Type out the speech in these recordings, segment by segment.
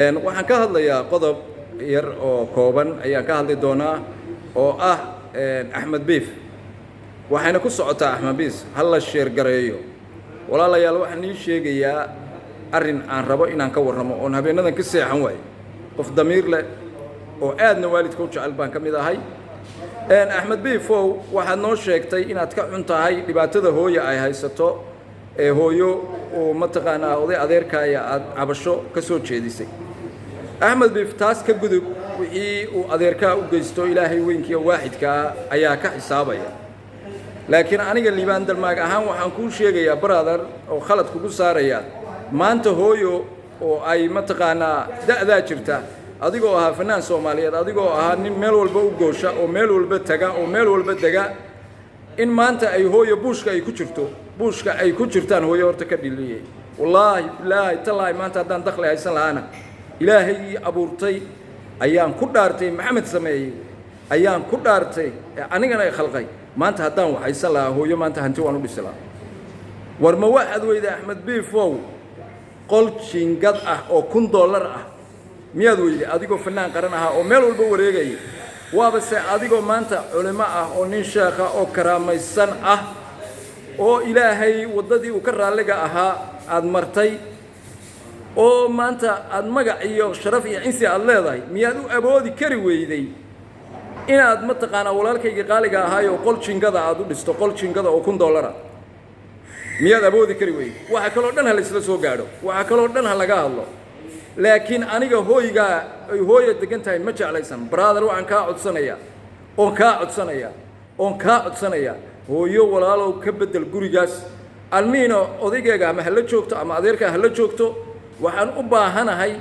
Waxaan ka hadlayaa qodob yar oo kooban ayaan ka hadli doonaa oo ah Axmed Biif. Waxayna ku socotaa Axmed Biif, ha la share gareeyo. Walaalayaal, waxaan ii sheegayaa arrin aan rabo inaan ka warramo oon habeenadan ka seexan waayo. Qof damiir leh oo aadna waalidka u jecel baan ka mid ahay. Axmed Biifow, waxaad noo sheegtay inaad ka xun tahay dhibaatada hooya ay haysato ee hooyo uu mataqaanaa oday adeerkaaya aad cabasho ka soo jeedisay. Axmed Biif, taas ka gudub. Wixii uu adeerkaa u geysto Ilaahay weynkiiyo waaxidkaa ayaa ka xisaabaya. Laakiin aniga Liibaan Dalmaag ahaan waxaan kuu sheegayaa, brother, oo khalad kugu saaraya maanta hooyo oo ay mataqaanaa da'daa jirta, adigoo ahaa fanaan Soomaaliyeed, adigoo ahaa nin meel walba u goosha oo meel walba taga oo meel walba dega, in maanta ay hooyo buushka ay ku jirto, buushka ay ku jirtaan hooyo horta ka dhiliyey. Wallaahi, bilaahi, tallaahi, maanta haddaan dakhli haysan lahaana, Ilaahay ii abuurtay ayaan ku dhaartay, Maxamed sameeyey ayaan ku dhaartay, anigana ay khalqay, maanta haddaan wax haysan lahaa, hooyo maanta hanti waan u dhisi lahaa. War ma waxaad weyday, Axmed Biifow, qol jiingad ah oo $1000 ah miyaad weyday, adigoo fanaan qaran ahaa oo meel walba wareegayay? Waaba se adigoo maanta culimo ah oo nin sheekha oo karaamaysan ah oo Ilaahay waddadii uu ka raalliga ahaa aad martay oo maanta aad magac iyo sharaf iyo cinsi aad leedahay, miyaad u awoodi kari weyday inaad mataqaanaa walaalkaygii qaaliga ahaayoo qol jingada aad u dhisto, qol jingada oo $1000? Miyaad awoodi kari weyday? Waxa kaloo dhan ha laysla soo gaadho, waxa kaloo dhan ha laga hadlo, laakiin aniga hooygaa ay hooya degan tahay ma jeclaysan. Brother, waxaan kaa codsanayaa oon kaa codsanayaa oon kaa codsanayaa, hooyo walaalow ka beddel gurigaas. Almiino odaygeega ama hala joogto ama adeerkaa hala joogto. Waxaan u baahanahay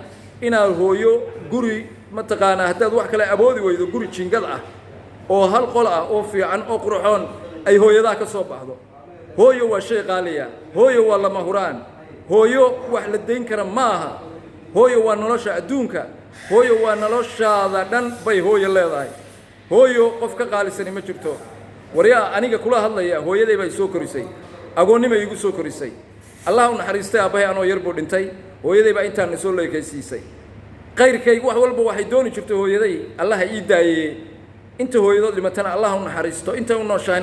inaad hooyo guri mataqaanaa, haddaad wax kale awoodi weydo, guri jingad ah oo hal qol ah oo fiican oo qurxoon ay hooyadaa ka soo baxdo. Hooyo waa shay qaaliya, hooyo waa lama huraan, hooyo wax la dayn kara ma aha. Hooyo waa nolosha adduunka, hooyo waa noloshaada dhan bay hooyo leedahay. Hooyo qof ka qaalisani ma jirto. Waryaa, aniga kula hadlaya, hooyaday baa soo korisay, agoonnimay igu soo korisay. Allah u naxariistay, aabbahay anoo yar buu dhintay. Hooyaday baa intaan soo leekaysiisay. Qayrkay wax walba waxay dooni jirtay hooyaday. Allaha ii daayeye, inta hooyadood dhimatana Allah u naxariisto, intay u nooshahayna.